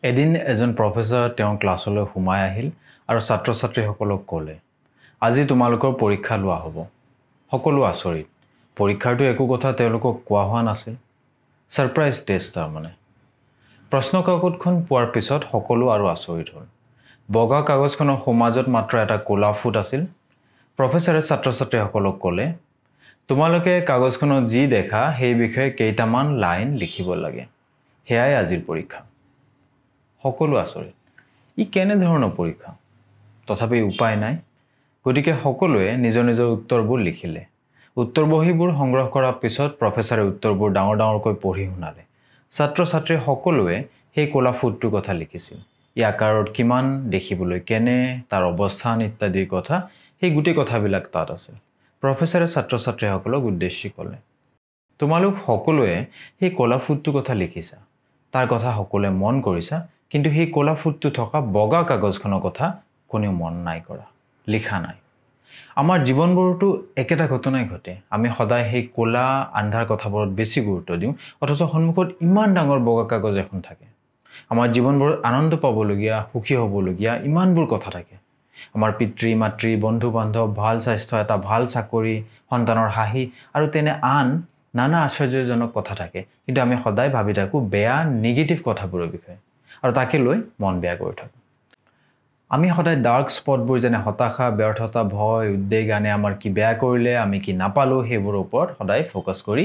এদিন এজন প্ৰফেছৰ তেওঁৰ ক্লাছলৈ সোমাই আহিল আৰু ছাত্ৰ ছাত্ৰীসকলক ক'লে, আজি তোমালোকৰ পৰীক্ষা লোৱা হ'ব। সকলো আচৰিত। পৰীক্ষাৰটো একো কথা তেওঁলোকক কোৱা হোৱা নাছিল। ছাৰপ্ৰাইজ টেষ্ট তাৰমানে। প্ৰশ্ন কাকতখন পোৱাৰ পিছত সকলো আৰু আচৰিত হ'ল। বগা কাগজখনৰ সোমাজত মাত্ৰ এটা ক'লা ফুট আছিল। প্ৰফেচাৰে ছাত্ৰ ছাত্ৰীসকলক ক'লে, তোমালোকে কাগজখনত যি দেখা সেই বিষয়ে কেইটামান লাইন লিখিব লাগে, সেয়াই আজিৰ পৰীক্ষা। সকলো আচৰিত, ই কেনেধৰণৰ পৰীক্ষা? তথাপি উপায় নাই, গতিকে সকলোৱে নিজৰ নিজৰ উত্তৰবোৰ লিখিলে। উত্তৰ বহীবোৰ সংগ্ৰহ কৰাৰ পিছত প্ৰফেচাৰে উত্তৰবোৰ ডাঙৰ ডাঙৰকৈ পঢ়ি শুনালে। ছাত্ৰ ছাত্ৰী সকলোৱে সেই ক'লা ফুটটোৰ কথা লিখিছিল। ই আকাৰত কিমান, দেখিবলৈ কেনে, তাৰ অৱস্থান ইত্যাদিৰ কথা, সেই গোটেই কথাবিলাক তাত আছিল। প্ৰফেচাৰে ছাত্ৰ ছাত্ৰীসকলক উদ্দেশ্যি ক'লে, তোমালোক সকলোৱে সেই ক'লা ফুটটোৰ কথা লিখিছা, তাৰ কথা সকলোৱে মন কৰিছা, কিন্তু সেই ক'লা ফুটটো থকা বগা কাগজখনৰ কথা কোনেও মন নাই কৰা, লিখা নাই। আমাৰ জীৱনবোৰতো একেটা ঘটনাই ঘটে। আমি সদায় সেই ক'লা আন্ধাৰ কথাবোৰত বেছি গুৰুত্ব দিওঁ, অথচ সন্মুখত ইমান ডাঙৰ বগা কাগজ এখন থাকে। আমাৰ জীৱনবোৰত আনন্দ পাবলগীয়া, সুখী হ'বলগীয়া ইমানবোৰ কথা থাকে। আমাৰ পিতৃ মাতৃ, বন্ধু বান্ধৱ, ভাল স্বাস্থ্য, এটা ভাল চাকৰি, সন্তানৰ হাঁহি আৰু তেনে আন নানা আশ্চৰ্যজনক কথা থাকে। কিন্তু আমি সদায় ভাবি থাকোঁ বেয়া নিগেটিভ কথাবোৰৰ বিষয়ে আৰু তাকে লৈ মন বেয়া কৰি থাকোঁ। আমি সদায় ডাৰ্ক স্পটবোৰ যেনে হতাশা, ব্যৰ্থতা, ভয়, উদ্বেগ, আনে আমাৰ কি বেয়া কৰিলে, আমি কি নাপালোঁ, সেইবোৰৰ ওপৰত সদায় ফ'কাছ কৰি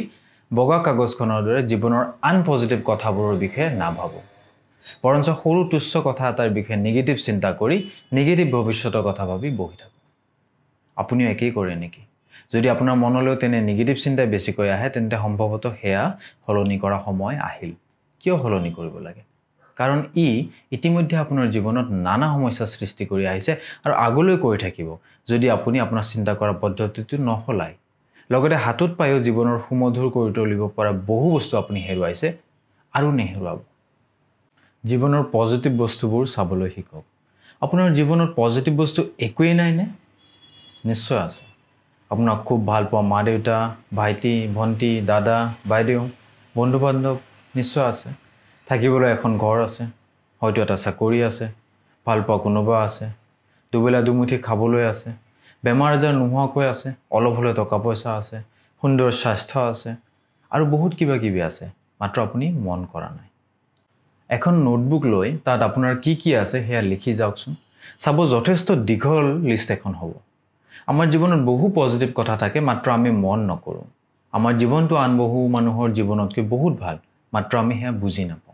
বগা কাগজখনৰ দৰে জীৱনৰ আন পজিটিভ কথাবোৰৰ বিষয়ে নাভাবোঁ, বৰঞ্চ সৰু তুচ্ছ কথা এটাৰ বিষয়ে নিগেটিভ চিন্তা কৰি নিগেটিভ ভৱিষ্যতৰ কথা ভাবি বহি থাকোঁ। আপুনিও একেই কৰে নেকি? যদি আপোনাৰ মনলৈও তেনে নিগেটিভ চিন্তাই বেছিকৈ আহে, তেন্তে সম্ভৱতঃ সেয়া সলনি কৰা সময় আহিল। কিয় সলনি কৰিব লাগে? কাৰণ ই ইতিমধ্যে আপোনাৰ জীৱনত নানা সমস্যাৰ সৃষ্টি কৰি আহিছে আৰু আগলৈ কৰি থাকিব যদি আপুনি আপোনাৰ চিন্তা কৰা পদ্ধতিটো নসলায়। লগতে হাতত পায়ো জীৱনৰ সুমধুৰ কৰি তুলিব পৰা বহু বস্তু আপুনি হেৰুৱাইছে আৰু নেহেৰুৱাব। জীৱনৰ পজিটিভ বস্তুবোৰ চাবলৈ শিকক। আপোনাৰ জীৱনত পজিটিভ বস্তু একোৱেই নাইনে? নিশ্চয় আছে। আপোনাক খুব ভাল পোৱা মা দেউতা, ভাইটি ভণ্টি, দাদা বাইদেউ, বন্ধু বান্ধৱ নিশ্চয় আছে। থাকিবলৈ এখন ঘৰ আছে, হয়তো এটা চাকৰি আছে, ভালপোৱা কোনোবা আছে, দুবেলা দুমুঠি খাবলৈ আছে, বেমাৰ আজাৰ নোহোৱাকৈ আছে, অলপ হ'লেও টকা পইচা আছে, সুন্দৰ স্বাস্থ্য আছে আৰু বহুত কিবা কিবি আছে, মাত্ৰ আপুনি মন কৰা নাই। এখন নোটবুক লৈ তাত আপোনাৰ কি কি আছে সেয়া লিখি যাওকচোন। চাব যথেষ্ট দীঘল লিষ্ট এখন হ'ব। আমাৰ জীৱনত বহু পজিটিভ কথা থাকে, মাত্ৰ আমি মন নকৰোঁ। আমাৰ জীৱনটো আন বহু মানুহৰ জীৱনতকৈ বহুত ভাল, মাত্ৰ আমি সেয়া বুজি নাপাওঁ।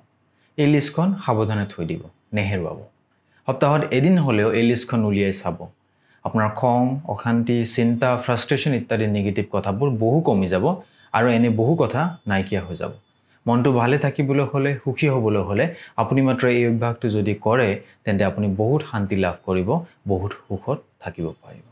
এই লিষ্টখন সাৱধানে থৈ দিব, নেহেৰুৱাব। সপ্তাহত এদিন হ'লেও এই লিষ্টখন উলিয়াই চাব। আপোনাৰ খং, অশান্তি, চিন্তা, ফ্ৰাষ্ট্ৰেশ্যন ইত্যাদি নিগেটিভ কথাবোৰ বহু কমি যাব আৰু এনে বহু কথা নাইকিয়া হৈ যাব। মনটো ভালে থাকিবলৈ হ'লে, সুখী হ'বলৈ হ'লে আপুনি মাত্ৰ এই অভ্যাসটো যদি কৰে, তেন্তে আপুনি বহুত শান্তি লাভ কৰিব, বহুত সুখত থাকিব পাৰিব।